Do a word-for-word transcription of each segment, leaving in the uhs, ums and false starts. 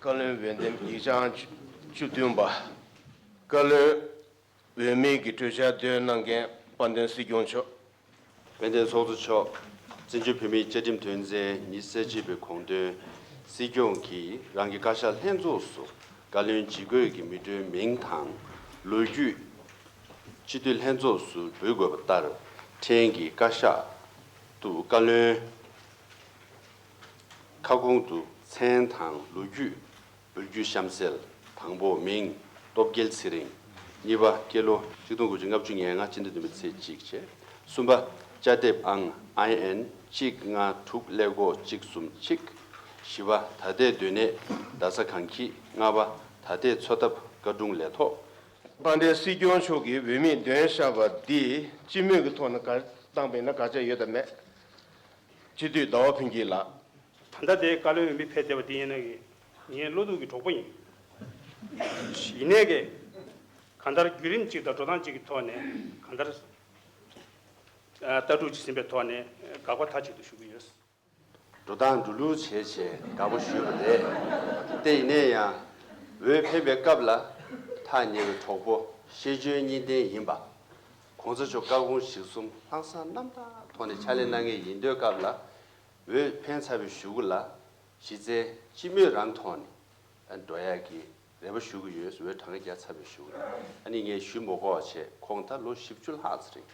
བཀའ་བློན་འོས་འདེམས་ཡིག་ཆ་བཅུ་བདུན་པ། བཀའ་བློན་འོས་མི་གི་གྲོས་འཆར་འདོན་གནང་མཁན་དཔལ་ལྡན་སྲིད་སྐྱོང་མཆོག་དཔལ་ལྡན་ཚོགས་གཙོ་མཆོག་བཙན་བྱོལ་བོད་མིའི་བཅའ་ཁྲིམས་དོན་ཚན་ཉི་ཤུ་རྩ་གཅིག་པའི་དགོངས་དོན། སྲིད་སྐྱོང་གིས་རང་གི་བཀའ་ཤག་ལྷན་ཚོགས་སུ་བཀའ་བློན་ཇི་དགོས་ཀྱི་མི་འགྲོའི་མིང་དང་། ལོ་རྒྱུས། སྤྱི་འཐུས་ལྷན་ཚོགས་སུ་འབུལ་དགོས་པ་ལྟར། ཕྲན་གྱི་བཀའ་ཤག་ཏུ་བཀའ་བློན་ཁ་སྐོང་དུ་མཚན་དང་ལོ་རྒྱུས་འབུལ་རྒྱུ་གཤམ་གསལ། དང་པོ་མིང་སྟོབས་རྒྱལ་ཚེ་རིང་། གཉིས་པ་སྐྱེས་ལོ་ཆིག་སྟོང་དགུ་བརྒྱ་ལྔ་བཅུ་ང་ལྔ་སྤྱི་ཟླ་བདུན་པའི་ཚེས་གཅིག་བྱས། གསུམ་པ་ཅ་དེབ་ཨང་ཨའི་ཨེན་གཅིག་ལྔ་དྲུག་ཀླད་ཀོར་གཅིག་གསུམ་གཅིག་བཞི་པ་ད་ལྟའི་སྡོད་གནས་རྡ་ས་གངས་སྐྱིད། ལྔ་པ་ད་ལྟའི་འཚོ་ཐབས་བཀའ་དྲུང་ལས་ཐོག་དཔལ་ལྡན་སྲིད་སྐྱོང་མཆོག་གིས་འོས་མི་འདོན་བཞག་པ་འདི་སྤྱི་མོས་ཀྱི་ཐོག་ནས་བཀའ་བཏང་པ་ཡིན་ན་དགག་བྱ་ཡོད་དམ་མེད། སྤྱི་འཐུས་ཟླ་བ་ཕུན་སྐྱིད་ལགས། ད་ལྟ་དེ་བཀའ་བློན་འོས་མི་ཕེབས་བསྡད་པ་འདི་ཡིན་ན་གི་ངའི་བློ་ཐུག་གི་གྲོགས་པོ་ཡིན། ཡིན་ནའི་གི་གང་ལྟར་བརྒྱུད་རིམ་གཅིག་དང་འགྲོ་སྟངས་གཅིག་གི་ཐོག་ནས་གང་ལྟར་ལྟ་གྲུབ་ཅིག་ཟིན་པའི་ཐོག་ནས་དགག་པ་མཐའ་གཅིག་ཏུ་ཞུ་གི་ཡོད། འགྲོ་སྟངས་འགྲོ་ལུགས་བྱས་བྱས་དགག་པ་ཞུས་པ་རེད། དེ་ཡིན་ནའི་ཡང་། འོས་འཕེན་པའི་སྐབས་ལ་ཐག་ཉེ་བའི་གྲོགས་པོ་ཤེས་འཇོན་གཉིས་ལྡན་ཡིན་པ། གོང་ས་མཆོག་བཀའ་དགོངས་གཞིར་བཟུང་ལྷག་བསམ་རྣམ་དག་ཐོག་ནས་ཕྱག་ལས་གནང་མཁན་ཡིན་དུས་སྐབས་ལ། འོས་འཕེན་ཚར་བའི་གཞུག་གུ་ལ་གཞི་རྩའི་སྤྱི་མོས་རང་ཐོག་ནས་འགྲོ་ཡག་གི་རེ་བ་ཞུ་གི་ཡོད། འོས་གྲངས་ཀ་བརྒྱབ་ཚར་བའི་གཞུག་གུ་ལ། ཨ་ནི་ངས་ཞུ་མ་དགོས་པ་བྱས། ཁོང་ད་ལོ་བཞི་བཅུ་ལྷག་ཙམ་རིང་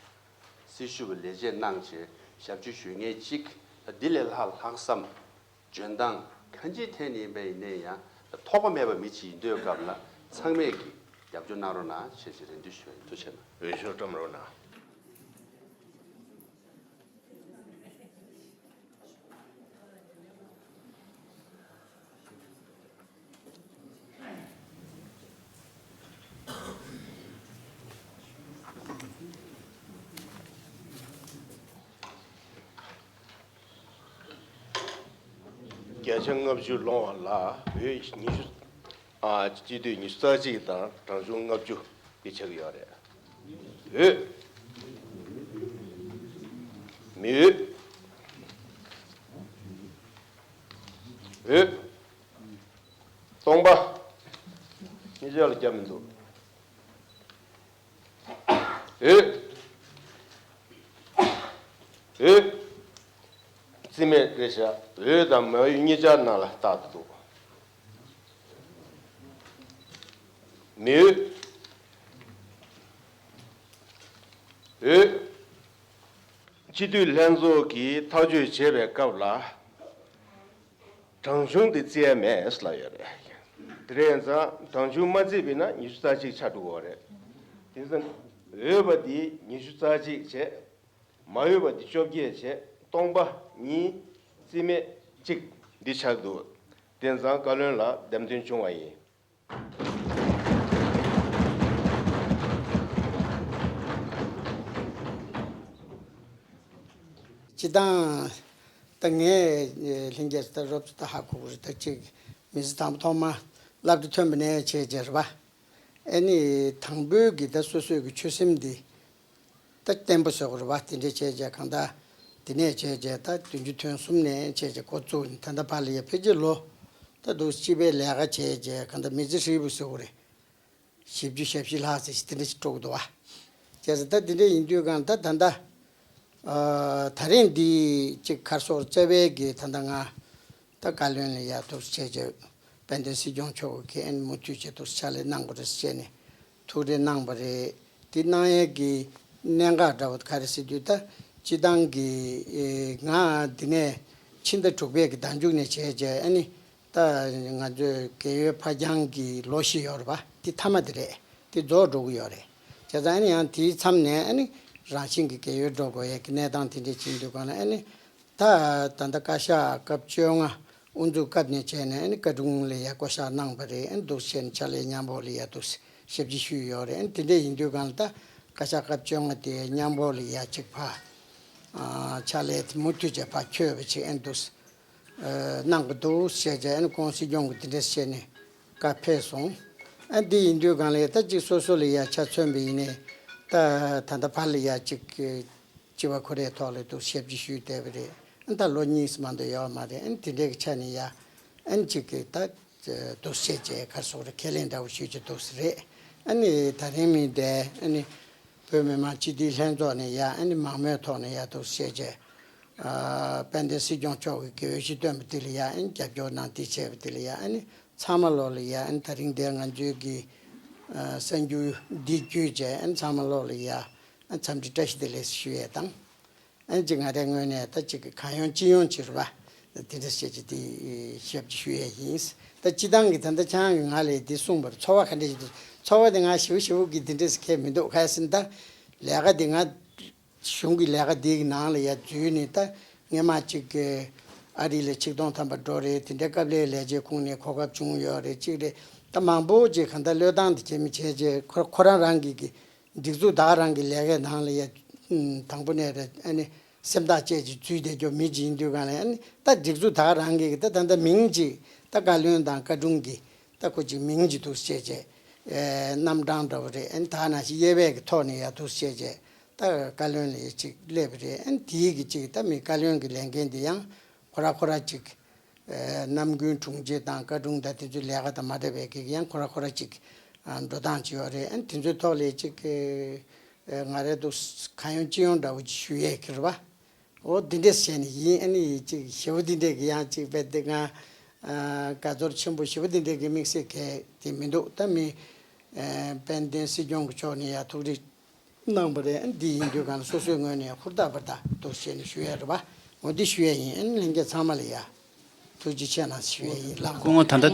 སྲི་ཞུ་བ་ལས་བྱེད་གནང་བྱས་ཞབས་ཕྱི་ཞུ་མཁན་གཅིག་འདི་ལས་ལྷག་ལྷག་བསམ། འཇོན་ཐང་གང་ཅིའི་ཐད་ནས་ཡིན་པ་ཡིན་ནའི་ཡང་ཐོགས་པ་མེད་པ་མི་གཅིག་ཡིན་དུས་སྐབས་ལ། ཚང་མས་ཀྱིས་རྒྱབ་སྐྱོར་གནང་རོགས་གནང་བྱས་བྱས་རེ་འདུན་ཞུ་བ་ཡིན། ཐུགས་རྗེ་གནང་། འོས་ཤོག་བཀྲམ་རོགས་གནང་། བརྒྱ་ཆ་ལྔ་བཅུ་སློང་བ་ལ་འོས་ཉི་ཤུ། ཨ། སྤྱི་འཐུས་ཉི་ཤུ་རྩ་གཅིག་དང་གྲངས་ཆུང་ལྔ་བཅུ་འདི་ཆགས་ཀྱི་ཡོད་རེད། འོས། མི་འོས། འོས། སྟོང་པ། གཉིས་ཆ་ལ་རྒྱབ་མི་འདུག་འོས། འོས། རྩིས་མེད་རེད་ཤག་འོས་དང་མ་འོས་གཉིས་ཆ་ནང་ལ་རྟག་ཏུ་འདུག་མི་འོས། འོས། སྤྱི་འཐུས་ལྷན་ཚོགས་ཀྱིས་ཐག་གཅོད་བྱེད་པའི་སྐབས་ལ། གྲངས་ཆུང་དེ་བརྩི་ཡ་མེད་ལབ་ཡོད་རེད། དེ་རེད་ཙང་གྲངས་ཆུང་མ་བརྩིས་པ་ཡིན་ན་ཉི་ཤུ་རྩ་གཅིག་ཆགས་འགྲོ་གི་རེད། དེ་ཙང་འོས་པ་དེ་ཉི་ཤུ་རྩ་གཅིག་བྱས། མ་འོས་པ་དེ་བཅོ་བརྒྱད་བྱས། སྟོང་པ་གཉིས། རྩིས་མེད་གཅིག་འདི་ཆགས་འདུག་དེ་ཙང་བཀའ་བློན་ལ་འདེམས་ཐོན་བྱུང་བ་ཡིན། སྤྱི་བཏང་། ད་ངས་ལྷན་རྒྱས་ད་རོབ་ཙམ་ད་ཧ་གོ་གི་རེད། ད་གཅིག་མི་ཚེ་དང་པོ་ཐོག་མ་སློབ་གྲྭ་ཐོན་པ་ནས་བྱས་བྱས་རེད་པ། ཨ་ནི་དང་པོའི་གི་ད་སོ་སོའི་གི་ཆོད་སེམས་འདི་ད་བརྟན་པོ་བཟོ་དགོས་རེད་པ། དེ་འདྲས་བྱས་བྱས་གང་ལྟར་དེ་ནས་བྱས་བྱས་ད་བདུན་ཅུ་དོན་གསུམ་ནས་བྱས་བྱས་འགོ་བཙུགས་ནས་ད་ལྟ་བར་ལ་ཡ་ཕལ་ཆེར་ལོ་ད་འདུག་སྤྱི་པའི་ལས་ཀ་བྱས་བྱས་གང་ལྟར་མི་ཚེ་ཧྲིལ་པོ་ཟེར་དགོས་རེད། བཞི་བཅུ་ཞེ་བཞི་ལྷག་ཙམ་ཞིག་དེ་འདྲ་ཞིག་འགྲོ་གི་འདུག་བ། བྱས་ཙང་ད་དེ་འདྲ་ཡིན་དུས་གང་ད་ད་ལྟ་ཨ་ད་རིང་འདི་གཅིག་ག་རེ་ཟེར། རྩ་བའི་གི་ད་ལྟ་ང་ད་བཀའ་བློན་ལ་ཡ་འདུག་བྱས་བྱས་དཔལ་ལྡན་སྲིད་སྐྱོང་མཆོག་གིས་ཨ་ནི་མུ་མཐུད་བྱས་འདུག་ཕྱག་ལས་གནང་དགོས་རེད་ཟེར་བྱས་ནས་ཐུགས་རེ་གནང་བ་རེད། དེ་གནང་ཡས་ཀྱི་གནད་འགག་འདྲ་བོ་ག་རེ་ཟེར་དུས་ད་སྤྱི་བཏང་གི་ཨེ་ང་འདི་ནས་ཕྱི་ཟླ་དྲུག་པའི་གི་ཟླ་མཇུག་ནས་བྱས་བྱས་ཨ་ནི། ད་ང་ཚོའི་རྒས་ཡོལ་ཕར་འགྱངས་ཀྱི་ལོ་བཞི་ཡོད་རེད་པ། འདི་མཐའ་མ་དེ་རེད། འདི་རྫོགས་འགྲོ་གི་ཡོད་རེད། བྱས་ཙང་ཨ་ནི་ཡང་དེའི་མཚམས་ནས་ཨ་ནི་རང་བཞིན་གྱིས་རྒས་ཡོལ་འགྲོ་དགོས་ཡས་ཀྱི་གནས་སྟངས་དེ་འདྲས་ཕྱིན་དུས་གང་ལ་ཨ་ནི་ད་ད་ལྟ་བཀའ་ཤག་སྐབས་བཅོ་ལྔ་དབུ་འཛུགས་སྐབས་ནས་བྱས་ནས་ཨ་ནི་བཀའ་དྲུང་ལ་ཡ་བསྐོ་བཞག་གནང་བ་རེད། ཨ་ནི་འདུག་བྱས་ནས་ཕྱག་ལས་མཉམ་པོ་ལ་ཡ་འདུག་ཞབས་ཕྱི་ཞུས་ཡོད་རེད། ཨ་ནི་དེ་འདྲས་ཡིན་དུས་གང་ལ་ད་བཀའ་ཤག་སྐབས་བཅོ་ལྔ་དེ་མཉམ་པོ་ལ་ཡ་གཅིག་ཕར་ཨ་ཕྱག་ལས་དེ་མུ་མཐུད་བྱས་ཕར་འཁྱོལ་བ་ཅིག་ཨ་ནི་འདུག་གནང་གི་འདུག་ཞེས་བྱས་ཨ་ནི་ཁོང་སྲིད་སྐྱོང་གིས་དེ་འདྲ་བཤད་ནས་བཀའ་ཕེབས་སོང་། ཨ་འདི་ཡིན་དུས་གང་ལ་ད་གཅིག་སོ་སོ་ལ་ཡ་ཆ་མཚོན་པ་ཡིན་ནའི་ད་ད་ལྟ་བར་ལ་ཡ་གཅིག་སྤྱི་བ་ཁོ་རའི་ཐོག་ལ་འདུག་ཞབས་ཕྱི་ཞུས་བསྡད་པ་རེད། ཨ་ད་ལོ་གཉིས་སུ་མ་གཏོགས་ཡོད་མ་རེད། ཨ་དེ་འདྲའི་གི་ཆ་ནས་ཡ་ཨ་གཅིག་གི་ད་ འདུག་སེ་བྱས་བྱས་ག་རེ་ཟེར་དགོས་རེད། ཁས་ལེན་འདྲ་བོ་ཞུས་བྱས་འདུག་སེ་རེད། ཨ་ནི་ད་རིང་མི་དེ་ཨ་ནི་བོད་མི་མང་སྤྱི་འཐུས་ལྷན་ཚོགས་ནས་ཡ་ཨ་ནི་མང་མོས་ཐོག་ནས་ཡ་འདུག་སེ་བྱས་བྱས། ཨ་དཔལ་ལྡན་སྲིད་སྐྱོང་མཆོག་གིས་འོས་གཞི་བཏོན་པ་དེ་ལ་ཡ་ཨ་ནི་རྒྱབ་སྐྱོར་གནང་དེ་བྱས་པ་དེ་ལ་ཡ་ཨ་ནི་ཚང་མ་ལོག་ལ་ཡ་ཨ་ནི་ད་རིང་འདིར་ང་ཚོའི་གི་ཨ་གསར་འགྱུར་འདི་བརྒྱུད་བྱས་ཨ་ནི་ཚང་མ་ལོག་ལ་ཡ་ཨ་འཚམས་འདྲི་བཀྲ་ཤིས་བདེ་ལེགས་ཞུ་ཡས་དང་། ཨ་ནི་ཅིག་ང་རའི་ངོས་ནས་ད་ཅིག་གང་ཡོང་ཅི་ཡོང་བྱེད་རོགས་པ་དེ་འདྲ་བྱས་ཀྱི་དེ་ཞབས་ཀྱིས་ཞུ་ཡས་ཡིན། ད་སྤྱི་བཏང་གི་ད་ལྟ་ཁྱེད་རང་གིས་ང་ལ་འདི་གསུངས་པར་ཚོར་བ་ག་འདྲ་ཞིག་འདུག་ཚོར་བ་དེ་ང་ཞེ་པོ་ཞེ་པོ་གི་དེ་འདྲ་ཞིག་གང་ཡང་མི་འདུག་ག་ཡ་ཟེར་ན་ད་ལས་ཀ་དེ་ང་གཞུང་གི་ལས་ཀ་འདི་གི་ནང་ལ་ཡ་འཛུལ་ནས་ད་སྔས་མ་ཅིག་གི་ཨ་རི་ལ་ཆིག་སྟོང་ཐམ་པ་འགྲོ་རེད། དེ་འདྲའི་སྐབས་ལ་ལས་བྱེད་ཁུངས་ནས་གོ་སྐབས་བྱུང་ཡོད་རེད། ཅིག་རེད། ད་མང་པོ་ཅིག་གང་ལྟར་བློས་བཏང་དེ་བྱེད་མི་བྱས་རྗེས་ཁོ་ཁོ་རང་རང་གི་གི་སྒྲིག་འཛུགས་ད་ག་རང་གི་ལས་ཀའི་ནང་ལ་ཡ་དང་པོ་ནས་རེད། ཨ་ནི་སེམས་ཐག་བཅད་ཅིག་འཛུལ་བསྡད་རྒྱུ་མི་ཅིག་ཡིན་དུས་གང་ལ་ཨ་ནི་ད་སྒྲིག་འཛུགས་ད་ག་རང་གི་གི་ད་ད་ལྟ་མིང་ཅིག་ད་བཀའ་བློན་དང་བཀའ་དྲུང་གི་ད་ཁོ་ཅིག་མིང་ཅིག་འདུག་སེ་བྱས་རྗེས་ཨེ་རྣམ་གྲངས་འདྲ་བོ་རེད། ཨ་ནི་ད་ནང་བཞིན་དབྱེ་བས་ཀྱི་ཐོག་ནས་ཡ་འདུག་སེ་བྱས་རྗེས་ད་བཀའ་བློན་ལ་ཡ་ཅིག་སླེབས་པ་རེད། ཨ་ནི་དེའི་གི་ཅིག་ད་མི་བཀའ་བློན་གྱི་ལས་འགན་འདི་ཡང་ཁོ་ར་ཁོ་ར་ཅིག་ཨེ་རྣམ་ཀུན་དྲུང་ཆེ་དང་བཀའ་དྲུང་དང་དེ་ཚོའི་ལས་ཀ་དང་མ་འདྲ་བའི་གི་ཡང་ཁོ་ར་ཁོ་ར་ཅིག་ཨ་འགྲོ་སྟངས་ཅིག་ཡོད་རེད། ཨ་ནི་དེ་ཚོའི་ཐོག་ལ་ཅིག་ཨེ་ང་རེ་འདུག་གང་ཡོང་ཅི་ཡོང་འདྲ་བོ་ཅིག་ཞུ་ཡས་ཀྱི་རེད་པ། འོ་དེ་འདྲས་བྱས་ནས་ཡིན། ཨ་ནི་ཅིག་ཞེ་པོ་དེ་འདྲས་ཀྱི་ཡང་ཅིག་རྦད་དེ་ང་ཨ་དགའ་ཚོར་ཆེན་པོ་ཞེ་པོ་དེ་འདྲས་ཀྱི་དམིགས་བསལ་གལ་དེ་མི་འདུག་ད་མི་ཨ་དཔལ་ལྡན་སྲིད་སྐྱོང་གི་ཕྱོགས་ནས་ཡང་ཐུགས་རེ་གནང་བ་རེད། ཨ་ནི་འདི་ཡིན་དུས་གང་ལ་སོ་སོའི་ངོས་ནས་ཧུར་ཐག་པར་ཐག་འདུག་བྱས་ནས་ཞུ་ཡས་རེད་པ། འོ་འདི་ཞུ་ཡས་ཡིན། ཨ་ནི་ལྷན་རྒྱས་ཚང་མ་ལ་ཡ་ཐུགས་རྗེ་ཆེ་གནང་ཞུ་ཡས་ཡིན། ལགས་སྐུ་ངོ། ད་ལྟ་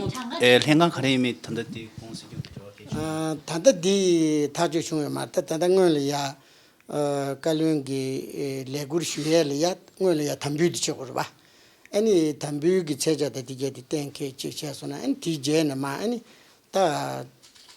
ཨེ་ལྷན་ཁང་ག་རེ་ཡིན་མིན་ད་ལྟ་དེ་ཁོང་སྲིད་སྐྱོང་གི་འབྲེལ་བ་གལ་ཆེ། ཨ་ད་ལྟ་འདི་ཐག་གཅོད་བྱུང་ཡོད་མ་རེད། ད་ད་ལྟ་སྔོན་ལ་ཡ་ཨ་བཀའ་བློན་གྱི་ཨེ་ལས་ཁུར་ཞུ་ཡས་ལ་ཡ་སྔོན་ལ་ཡ་དམ་འབུལ་དེ་བྱེད་དགོས་རེད་པ། ཨ་ནི་དམ་འབུལ་གྱི་ཚད་ཆ་དང་དེ་གྱད་དེ་གཏན་འཁེལ་ཅིག་བྱས་སོང་ན་ཨ་ནི་དེའི་རྗེས་ནས་མ་ཨ་ནི་ད་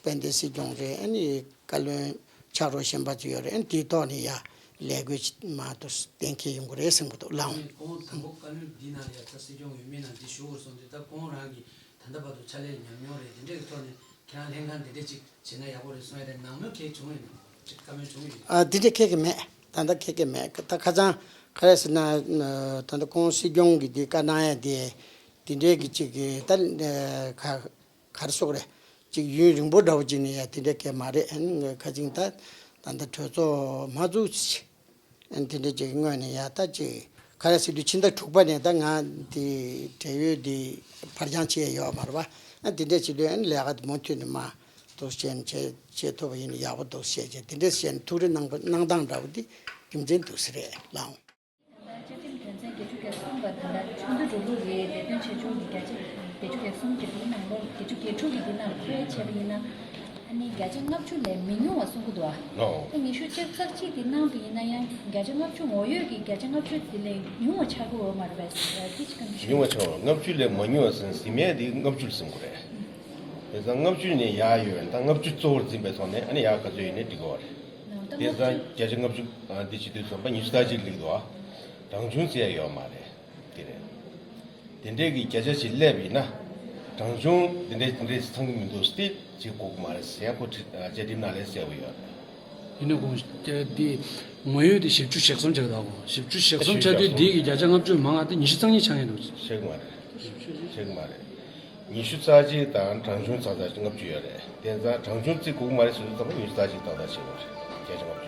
དཔལ་ལྡན་སྲིད་སྐྱོང་རེད། ཨ་ནི་བཀའ་བློན་ཕྱག་རོགས་གཞན་པ་ཚོ་ཡོད་རེད། ཨ་ནི་དེའི་ཐོག་ནས་ཡ་ལས་བགོས་ཅིག་མ་གཏོགས་གཏན་འཁེལ་ཡོང་གི་རེད་བསམ་གྱི་འདུག་ལགས། ཁོང་དང་པོ་བཀའ་བློན་འདི་ནང་ཡ་ད་སྲིད་སྐྱོང་འོས་མི་ནང་འདི་ཞུགས་དགོས་གསུངས་དུས་ད་ཁོང་རང་གི་ད་ལྟ་བར་དུ་ཕྱག་ལས་ཉམས་མྱོང་རེད། འདི་འདྲའི་ཐོག་ནས་ཁྱེད་རང་ལྷན་ཁང་འདི་འདྲ་ཅིག་བྱེད་ན་ཡག་པོ་རེད་གསུང་ཡ་དེ་ནང་མོལ་གལ་བྱུང་ཡོད་ན་ཅིག་བཀའ་མོལ་བྱུང་ཡོད། ཨ་འདི་འདྲ་ཁེལ་གི་མེད། ད་ལྟ་ཁེལ་གི་མེད། ད་ཁ་སང་ག་རེ་ཟེར་ན་ད་ལྟ་ཁོང་སྲིད་སྐྱོང་གི་འདི་བཀའ་གནང་ཡ་དེ་འདི་འདྲའི་གི་ཅིག་གི་ད་ག་ག་རེ་ཟེར་དགོས་རེད། ཅིག་ཡུན་རིང་པོ་འདྲ་བོ་ཅིག་ནས་ཡ་དེ་འདྲ་གས་མ་རེད། ཨ་ནི་ཁ་ཅིག་ད་ད་ལྟ་གྲོས་ཚོགས་མ་བཙུགས་ཅིག་ཨ་ནི་དེ་འདྲ་ཅིག་སྔོན་ནས་ཡ་ད་ཅིག་ག་རེ་ཟེར་དུས་ཕྱི་ཟླ་དྲུག་པ་ནས་ད་ང་དེ་བགྲེས་ཡོལ་དེ་ཕར་འགྱངས་བྱས་ཡོད་མ་རེད་པ། ཨ་དེ་འདྲ་བྱེད་དུས་ཨ་ནི་ལས་ཀ་དེ་མུ་མཐུད་ནས་མ་འདུག་བྱས་ནས་བྱེད་བྱེད་ཐུབ་པ་ཡིན་ན་ཡག་པོ་འདུག་བྱས་བྱས་དེ་འདྲ་བྱས་ནས་ཐུགས་རེ་གནང་པ་གནང་སྟངས་འདྲ་བོ་དེ་རྒྱུ་མཚན་འདུག་ས་རེད་ལགས། ད་བཅའ་ཁྲིམས་དོན་ཚན་བརྒྱད་ཅུ་གྱ་གསུམ་པ་ད་ལྟ་ཆུ་མདོ་འབྲུག་ལུགས་ཀྱི་ལས་དོན་བྱེད་ཕྱོགས་ཀྱི་བརྒྱ་ཆ་བརྒྱད་ཅུ་གྱ་གསུམ་གྱི་དེའི་ནང་ལོགས་བརྒྱད་ཅུ་གྱ་དྲུག་གི་དེའི་ནང་འཁོད་བྱས་པ་ཡིན་ན་ཨ་ནི་བརྒྱ་ཆ་ལྔ་བཅུ་ལས་མི་ཉུང་བ་གསུང་གི་འདུག་ཨ། ཨོ། ད་ཉི་ཤུ་རྩ་གཅིག་དེ་གནང་པ་ཡིན་ན་ཡང་བརྒྱ་ཆ་ལྔ་བཅུ་ངོ་ཡོད་ཀྱི་བརྒྱ་ཆ་ལྔ་བཅུ་དེ་ལས་ཉུང་བ་ཆགས་ཀྱི་ཡོད་མ་རེད་པས། དེ་ཅི་གང་ཞུ། ཉུང་བ་ཆགས་ལྔ་བཅུ་ལས་མ་ཉུང་བ་ཟིན་ཟིན་མེད་དེ་ལྔ་བཅུ་ལ་ཟིན་དགོས་རེད། དེ་ཙང་ལྔ་བཅུ་ནས་ཡར་ཡོད་ད་ལྔ་བཅུ་གཙོ་བོར་འཛིན་པའི་ཐོག་ནས་ཨ་ནི་ཡར་ག་ཚོད་ཡོད་ནས་འགྲིག་གི་རེད། དེ་ཙང་བརྒྱ་ཆ་ལྔ་བཅུ་འདི་བྱེད་དུས་ཙམ་པ་ཉི་ཤུ་རྩ་གཅིག་སླེབས་འདུག་ཨ། གྲངས་ཆུང་བརྩི་ཡ་ཡོད་མ་རེད། དེ་རེད། དེ་འདྲས་ཀྱི་བརྒྱ་ཆ་ཞིག་སླེབས་ཡིན་ན། གྲངས་ཆུང་དེ་འདྲས་དེ་འདྲས་ཚང་གི་མི་འདུག་སྟེ་བྱེད་དགོས་ཀྱི་མ་རེད་ཟེར་ཡ་ཁོ་བཅའ་ཁྲིམས་ནང་ལ་གསལ་པོ་ཡོད་རེད། ཡིན་ན་ཁོང་དེ་ངོ་ཡོད་དེ་བཞི་བཅུ་ཞེ་གསུམ་ཆགས་འདུག་ཨ། ཁོང་བཞི་བཅུ་ཞེ་གསུམ་ཆགས་དུས་འདི་གི་བརྒྱ་ཆ་ལྔ་བཅུ་མང་བ་དེ་ཉི་ཤུ་རྩ་གཉིས་ཆགས་ངེས་འདུག་ཆགས་ཀྱི་མ་རེད། ཆགས་ཀྱི་མ་རེད། ཉི་ཤུ་རྩ་གཅིག་དང་གྲངས་ཆུང་ཚ་ཚ་ལྔ་བཅུ་ཡོད་རེད། དེ་ཙང་གྲངས་ཆུང་བརྩི་དགོས་ཀྱི་མ་རེད་ཟེར་དུས་ཙམ་པ་ཉི་ཤུ་རྩ་གཅིག་ཏག་ཏག་བྱེད་དགོས་རེད། བརྒྱ་ཆ་ལྔ་བཅུ།